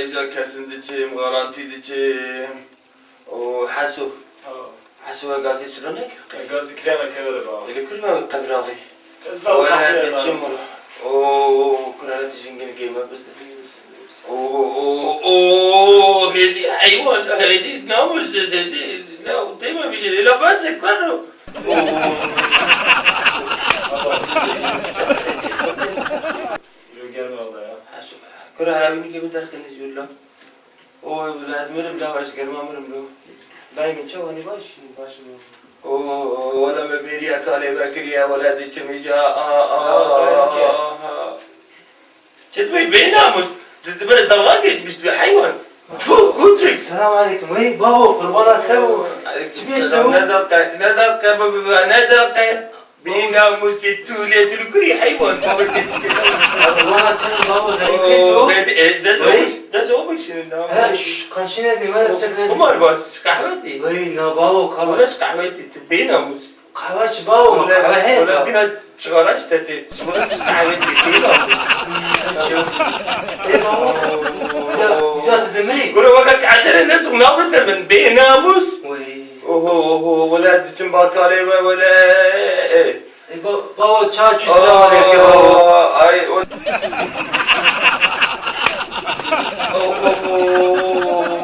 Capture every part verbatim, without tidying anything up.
Hêja kesin diçim, garantî diçim. O Heso. Ha. Heso we gazî silo nekir qey? Gazî kireme kevere ba. Li kur ve qebra xwe. Wele te çi mor? O kurara te jingin geyme bizde. O, o, o, hêdî heywan, hêdî namussiz, hêdî. La deme bijî, la bes kar o. O. Yo, gelme oda ya. Heso. Kura herabî nîke bi derxiniz yurla. O, ez mirim la, ez germa mirim lo. Dayê min çawa, nî baş? Baş mı? O, o, wele me bêriya kalê me kiriye, wele diçim îca, a, a, Selamun aleyküm. A. Çi dibê bênamûs? Tu, tu bere dalga geçmiş tu heywan. Tfu, kuçik. Selam aleyküm. Wey, babo, qurbana te bû. Aleyküm selam. Çi bêşte bû? Nezar qe, nezar qe, bi, bi, bi, nezar qe. Bênamûsê tu lê tu li kurî heywan, baba te diçe. Wana te babo, derî pê tu. Dest, e, dest Wey. Dest o bikşinin, ha. He, şş, kaşine de, wele çek dest. Kumar bas, çi qehwetî. Wey, na babo, kaba. Wala çi qehwetî, tu bênamûs. Kahve çi babo, wala, kahve heye wala ka. Bina çigara işte te, çigara çi qehwetî, bênamûs. Çi? Ê babo, biza, biza tu dimirî. Gure weke katere ne zû nabise min, bênamûs. Wey. Oho, oho, wele diçim bakalê we, wele. E, ba-, babo, çawa çû, selamun aleyküm, babo. Aa, ay, o-, oho, oho,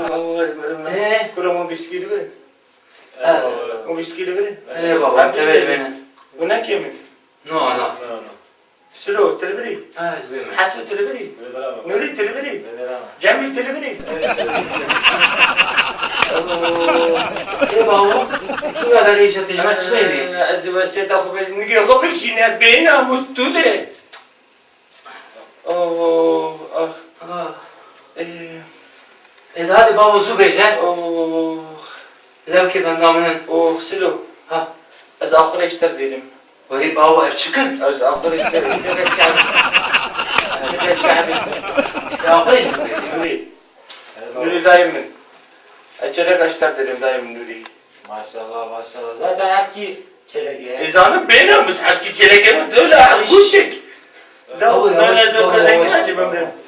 oho, ay, benim. E? Kura mon gişkî dibe? E. Mon gişkî dibe? E, babo, tebê bene. Bu ne kimin? No, no. No, no. Silo, tu li vir î? Ha, ez bêm. Heso, tu li vir î? Li vir ama. Nûrî, tu li vir î? Li vir ama. Cemîl, tu li vir î? Ê babo, tu kî ya verê îşe têjme çi bêbî? Ee, ez ê wesiyeta xwe bêjim. Nigê xwe bikişîne, bênamûs tu de. Oh, ah. Ah. Ee. Ê, hadi babo zû bêje. Oh. Lewkê benda min in. Oh, Silo. Ha. Ez axirê ji te dêrim. Werî bawo ev çi kin? Ez axirê te, te ve çavi. Te ve çavi. Te axirê mi? Nurî. Nurî dayê min. Ez çelek ji te dêrim dayê min Nurî. Maşallah, maşallah. Zaten hepkî çelek e. E zanim bênamûs hepkî çelek e min. Öyle kuçik. Babo, yavaş, babo, yavaş.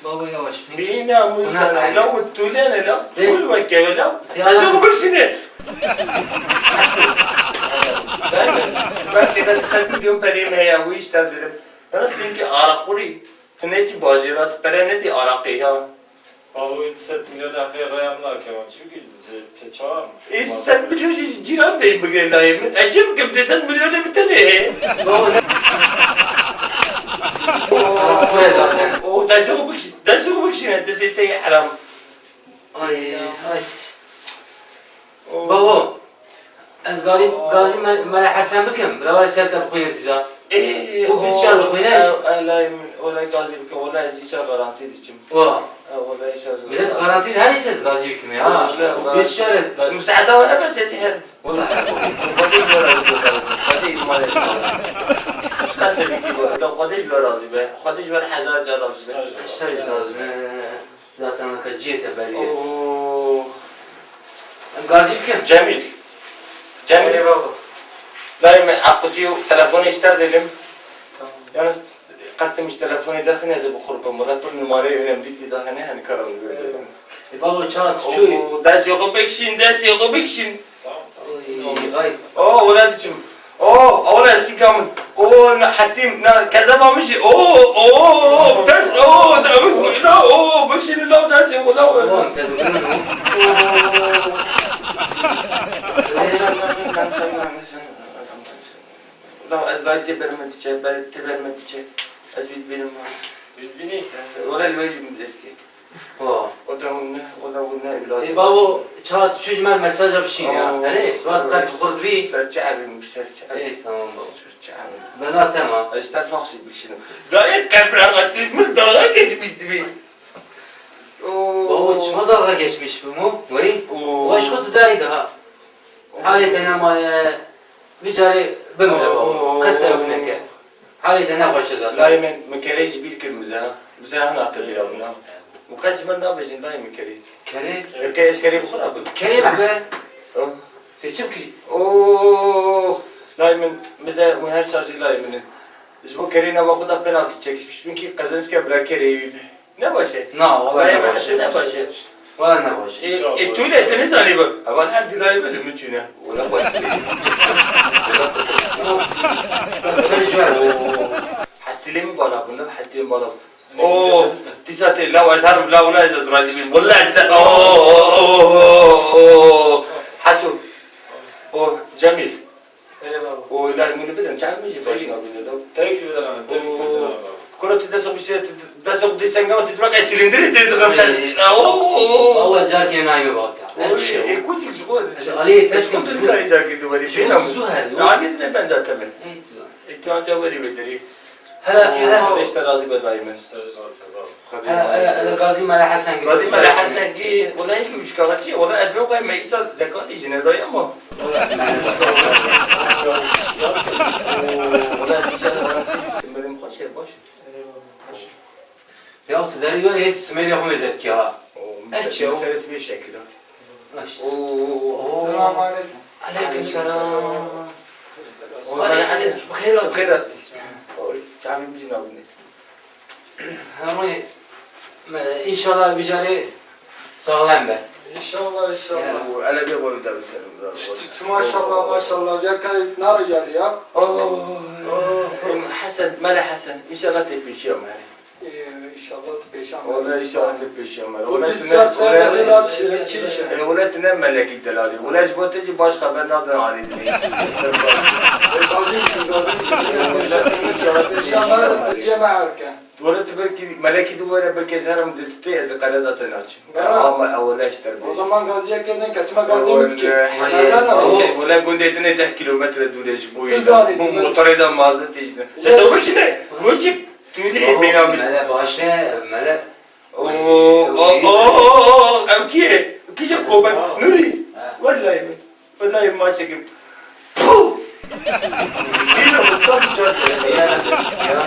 Babo, yavaş. Bênamûs. Buna sana, kaydı. La bu tûlene la. De. Tûl weke la. De. Ez o bikşine. Ben, ben de du sed milyon perê me ya, bu işte dedim. Yalnız çünkü araqurî. Tu ne ki bajêra, tu pere ne di araqê ya. Bavê du sed milyon heqê raya min nakevin, çimkî ji pê çar. Ê, sed milyon jî ji cîran tê bigire layê min. Ez çi bikim, du sed milyonê min tenê heye. Baba, ne? O, destê xwe bikişî-, destê xwe bikişîne, destê te yê heram. Ay, ay. Babo, ez galî gazî me, me Hesen bikim, bila were ser te bixwîne dîsa. Ê, û bîst çar dixwîne? Ew, ew, lay min, olay gazî bikim, wala ez îşa garantî diçim. Wa. Ew, wala îşa zor. Millet garantî her îşe ez gazî bikim ya. Wala, wala. Bîst çar e. Misaada we hebe sesî her. Wala her. Xwedê ji we razî be. Xwedê îmanê. Çiqas sevîkî be. Xwedê ji we razî be. Xwedê ji we hezar car razî be. Ser razî be. Zaten weke cihê te belî ye. Oo. Em gazî bikin. Cemîl. Cemîl. Erê baba. Dayê min equtî û telefonê ji te delim. Tamam. Yalnız qetim ji telefonê derxin ez ê bi xwe bim. Wala pir numareyê önemlî tê de hene, hani kara wî. Evet. E, baba, çawa tu çûyî? Oo, destê xwe bikişîn, destê xwe bikişîn. Oy, vay. Oh, wele diçim. Oh, wele sîka min. Oh, na hestîm, na kezeba min jî. Oh, oh, oh, dest, oh, da, la, oh, bikşînin la, destê xwe la. Ulan, te dibînin o. La, ez layî tê ber min diçe, ber, tê ber min diçe. Ez vî dibînim. Vî dibînî? Wele li wê jî min dest kê. Ha. O da hûn ne, o da hûn ne evladım. Ê bavo, çawa tu çû ji me mesaja bişîn ya. Aa, erê, tu hat qet xurt bî. Ser çi evim, ser çi evim. Ê, tamam bavo. Ser çi evim. Bena tema. Ez ter faxsî bikişinim. Dayê qebra xatî min dalga geçmiş dibî. Oo. Bavo, çima dalga geçmiş bû mu? Werî? Oo. Baş xwe tu darî daha. Halê te nemaye. Vî carê bimire babo. Oo. Qet ew neke. Halê te nexweş e zaten. Layê min, min kerê ji bîr kir mize. Mize hina te bîra min a. Û qet ji min nabêjin layê min kerê. Kerê? Eke ez kerê bi xwe re bim. Kerê bibe. Oh. Tê çi bikî? Oh. Layê min, mize hûn her sar jî layê min in. Ji bo kerê nava xwe de penaltî çekişmiş. Min kî qezençke bira kerê wî be. Ne baş e? Na, wala ne baş e. Ne baş e? Wala ne baş e. E, e, tu ne, tu ne zanî bu? Evan her dilayê min li min çûne. Wala baş e. Wala baş e. Wala baş e. Hestîlê min vala bûn, hestîlê min vala bûn. Oo, dîsa tê, la ez herim, la wala ez Ezraîlî bîm. Wala ez de, oo, oo, oo, oo. Haso. O, Cemîl. Hele baba. O, la min bidin, çav min jî baş nabîne, la. Tevkî bidin abi, tevkî bidin abi. Kuro tu desa xwe, tu desa xwe dîsa nga, tu dibak ez sîlîndirê tê dixin ser. Ay. Oo, oo, oo. Awa carkê nayme bata. Her şey. E, kutik ji xwe. Ez aliyê ters kim. Karî carkê tu werî. Ji xwe bênam. Zu her. Aliyê tu ne benda te min. Ey, tu zan. E, tu anta werî vedirî. Hele, hele. Xwedê ji te razî be dayê min. Hele, hele, hele, Gazî Mele Hesen Gil. Gazî Mele Hesen Gil, wela yekî wî çikara çi ye? Wela ez bê xwe me îsal zekatê jî nedayê ama. Wela ez îsal bana çi, simirê min xweş e, baş e. Ya tu derî wer hêt simirê xwe mêze dikî ha. O, ev çi ye? Meselesi bir şekil ha. Baş. Oo. Selamun aleyküm. Aleyküm selam. Aleyküm selam. Bixêr hatî. Bixêr hatî. Oy, çavê min jî nabîne. Hemû, me, înşallah vî carê saxlem be. Înşallah, înşallah. Ya. Oo, ele bir boyu da bir selam. Çi, çi, maşallah, maşallah. Ya kay nare geldi ya. Oo. Oo. Em, Hesen, Mele Hesen. Înşallah tepişiyor Mele. Ee, înşallah tu pêşan. Wala înşallah tu pêşan. Bu wala biz tine, çarptı wala, wala çi, çi işe? E, wala tine melekî delalî. Wala ji bo te jî baş xeber nadin alî dinê. Gazî bikin, gazî bikin. Pêşan me tu cema erke. Wala tu belkî melekî du were belkî ez herim de tu tê ez qereza te naçim. Ya. Ama ewle ji te. O zaman gaziye kedin kaçma gaziye mi dikin? Wala gundê dinê deh kilometre dûre ji bo. Motorê de mazin têjine. Te sewbik çi ne? Gocî. Tu ne bênamî. Mele baş e, mele. Oo, oo, oo, ew kî ye? Kî je kobe? Nurî. Wellahî min. Wellahî ma çekim. Puh! Bîna bu tam çar.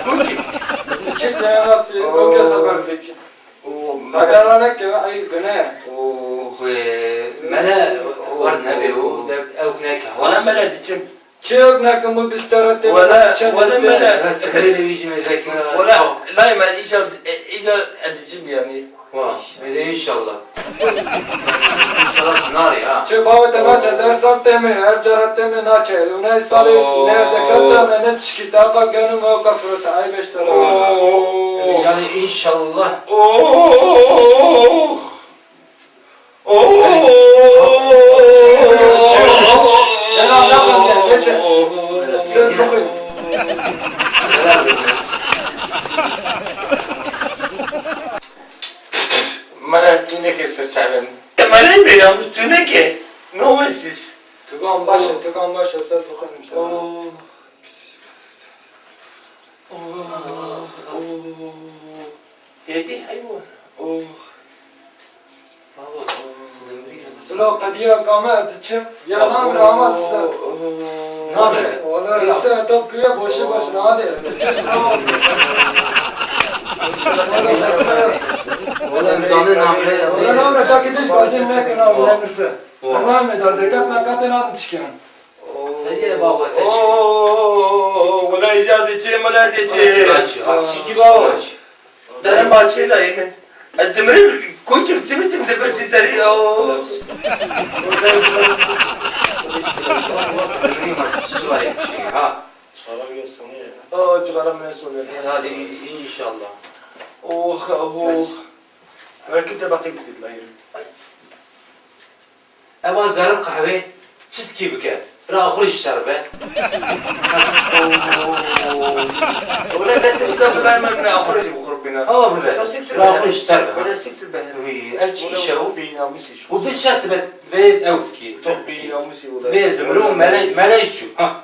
Kuçik. Çi dayana pê, o ke xeber dek. Oo, mele. Xebera neke, ay gune. Oo. Mele war nebe o, de ew neke. Wala mele diçim. Çi yok nakim bu bistara te. Wala, wala mele. Sigarayla bir cümle zeki. Wala, layma, inşallah, e, inşallah edeceğim yani. Vah, öyle inşallah. İnşallah nar ya. Çi baba te naçe, her sal teme, her cara teme naçe. Ne sali, ne zekat teme, ne tişki, daha genüm o kafirete, ay beş tane. Oo. Yani inşallah. Oo. Oo! Selam, ne haber? Geçin. Siz bakın. Mala tu neke ser çavê min. Mala bê ya, tu neke. No siz. Tukan başı, tukan başı, siz bakın. Oo. Oh, oh. Hêdî heywan. Oh. Silo qediya kame diçim. Ya namre ama dise. Namre. Wala dise top kuya boşu boş nade. Diçim silo. Wala zane namre. Wala namre ta gidiş bazim ne kana wala birse. Tamam mı? Da zekat mekatı nadim çıkıyorum. Hediye baba, te çi? Oo, wela îca diçê, wela diçê. Çi, çi, çi, baba? Derim açê layê min. Ez dimirim, koçim, çi biçim dipirsî derî, oo. Çi var bir şey, ha? Çağlar gelsin, ne? Aa, cigara min sonu. Hadi, inşallah. Oh, oh. Belki de bakayım bir layê min. Eva zerin qehwê çi dikî bike? Bira axur ji ser be. Wele destê bide, wele min axur jî bixur bîna. Awa bile. Wele siktir be. Bira axur ji ser be. Wele siktir be. Wî, ev çi îş e o? Bênamûs îş. Û bi şert be, be ew dikî. Top bênamûsî wele. Bê zimrû mele, mele çû. Ha.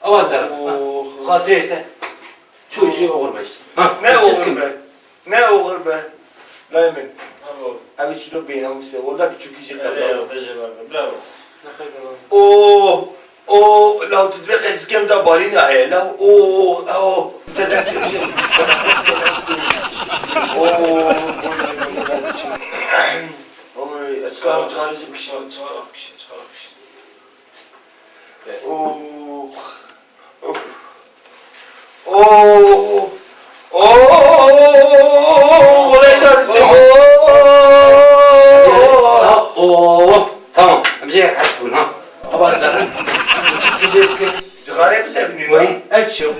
Awa zer. Oh. Xatirê te. Çû jî oxir be işte. Ha, ne oxir be? Ne oxir be? Layê min. Bravo. Ev çîno bênamûs e. Wala biçûkî jî qebla. Bravo. Oh! Oh! Law tu dibê qey zikem da balîna heye. Law, oh! Oh! Te derdê çi? Oh! Oy, ez karim çixarê jî bikişim. Çixar, çixar bikişim. Oh. Oh. Oh. Oh. Cixarê bide binî. Wayî, ev çi yo?